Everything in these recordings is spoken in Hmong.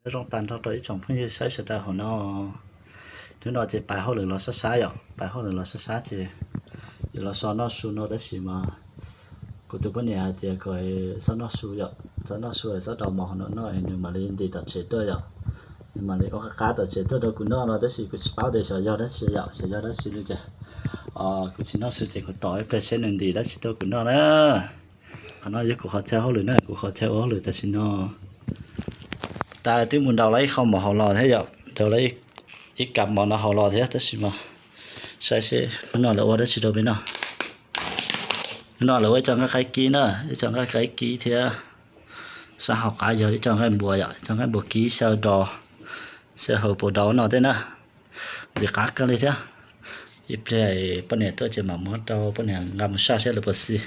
Nyob zoo tag nrho rau ib tsoom phooj ywg saib sawv daws hauv no. Hnub no ces pais hauj lwm los sab sab yom, pais hauj lwm los sab sab ces yuav los so noj su no tab sis mas kuv tus poj niam hais tias kom txhob noj su yom, txhob noj su, txhob daus mov hauv no noj, nws mam li ntim tom tsev tuaj yom. Nws mam li ua qab qab tom tsev tuaj rau kuv noj no tab sis kuv tsis paub tias xyov yog dab tsi yom, xyov yog dab tsi li ces kuv tsis noj su ces kuv tos ib pliag seb nws ntim dab tsi tuaj kuv noj na. Qhov no yog kuv qhov chaw hauj lwm na, kuv qhov chaw ua hauj lwm tam sim no. Tas twb mus ntaus lawv ib qho mov hauv los thiab yom, ntaus lawv ib kam mov no hauv los thiab tab sis mas saib seb hnub no lawv ua dab tsi rau peb noj. Hnub no lawv ua ib co nqaij qaib kib na, ib co nqaij qaib kib thiab sab hauv qab yog ib co nqaij npua yom, ib co nqaij npua kib xyaw dos, xyaw hauv paus daus no tej na. Ntxim qab kawg li thiab. Ib pliag poj niam tuaj ces mam muab rau poj niam nqa mus saj seb lawv puas xis.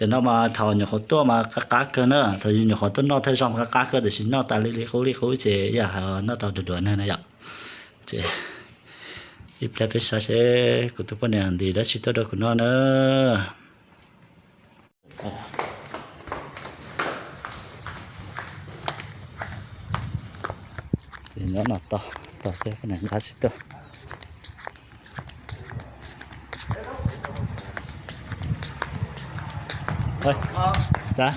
Cov no mas thaum nyuam qhuav tuaj mas qab qab kawg na, thaum yus nyuam qhuav tuaj noj thawj zaug mas qab qab kawg tiam sis noj tas li li qub li qub ces yam noj tau duav duav neeg na yom. Ces ib pliag peb saib seb kuv tus poj niam ntim dab tsi tuaj rau kuv noj na. Nyob no tos, tos seb poj niam nqa tsis tuaj. Ơ, chào.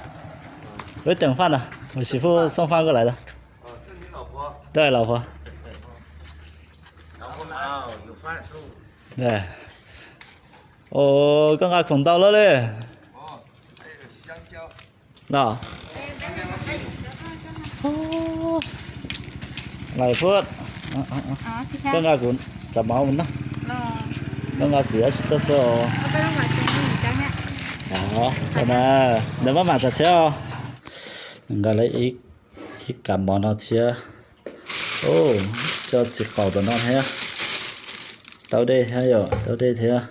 Đối tượng Phan à? Một sĩ phu xông pha qua lại đó. Đây là Phan. Ồ, koj nqa khoom ntau lawm li. Los. Lais phub. Koj nqa kuv cov mov mus na. Koj nqa txiv dab tsi tuaj xwb os. Tso na, ntawd maj mam tso tsheb os. Nqa lawm ib kam mov no thiab. Cov txiv qaum tom no thiab. Taub dej thiab yom, taub dej thiab.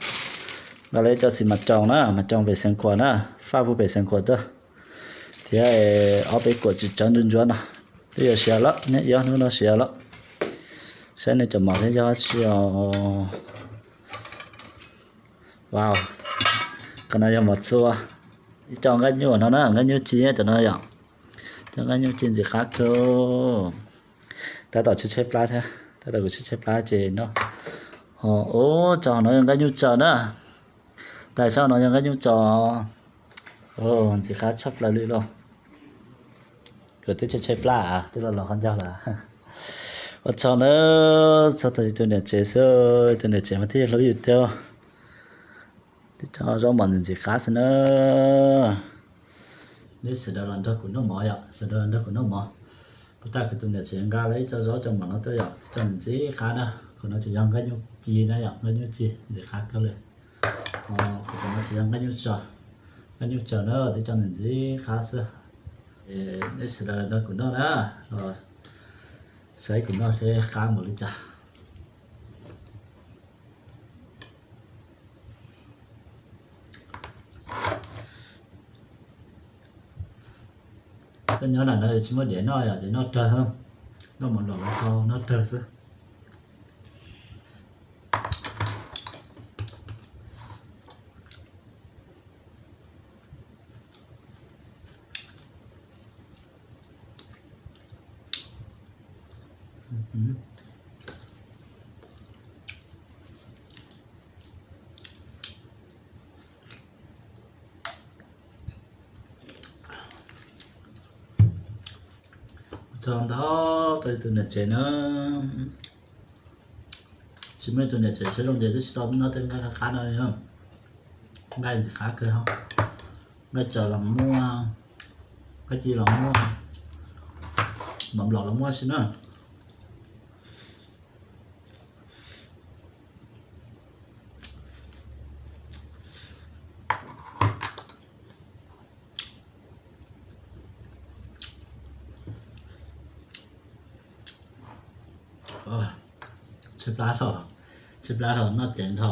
Nqa lawm cov txiv mas coos na, mas coos pem Xeev Khuam na, faj pug pem Xeev Khuam tuaj. Thiab ob peb kuam txiv tsawv ntsuab ntsuab no. Twb yuav siav lawm, nyob ib hnub no siav lawm. Saib nej cov mov thiab yog tsi os. Wow, qhov no yog mov txua. Ib co nqaij nyuj no na, nqaij nyuj ci cov no yom. Cov nqaij nyuj ci ntxim qab kawg. Tab tom tshaib tshaib plab thiab, tab tom kuv tshaib tshaib plab ces no. Ub, cov no yog nqaij nyuj tsaws na. Tais sab no yog nqaij nyuj tsaws. Ntxim qab tshaj plaws li los. Kuv twb tshaib tshaib plab, twb los los qhov ncauj lawm. Ua tsaug na, txog tau tus niam tsev xwb, tus niam tsev mas thiaj hlub yus tiag. Twb tso zaub mov ntxim ntxim qab xwb na. Neb sawv daws los nrog kuv noj mov yom, sawv daws los nrog kuv noj mov. Puas tas kuv tus niam tsev nqa lawm ib co zaub co mov no tuaj yom, twb tso ntxim qab na. Kuv no tsis yog nqaij nyuj ci na yom, nqaij nyuj ci ntxim qab kawg li. Kuv cov no tsis yog nqaij nyuj tsaws, nqaij nyuj tsaws na twb cov ntxim ntxim qab xwb. Neb sawv daws nrog kuv noj na, los saib kuv noj seb qab npaum li cas. Tuaj nyob nram no tsis muaj diav noj yom, ces noj rawg, noj mov nplaum los tau noj rawg xwb. Tsaug ntau rau tus niam tsev na. Tsis muaj tus niam tsev siab zoo ces twb tsis tau noj tej nqaij qab qab no li. Nqaij ntxim qab kawg, nqaij tsaws los muaj, nqaij ci los muaj, mov nplaum los muaj xwb na. Tshaib plab tho, tshaib plab tho, noj ceev tho.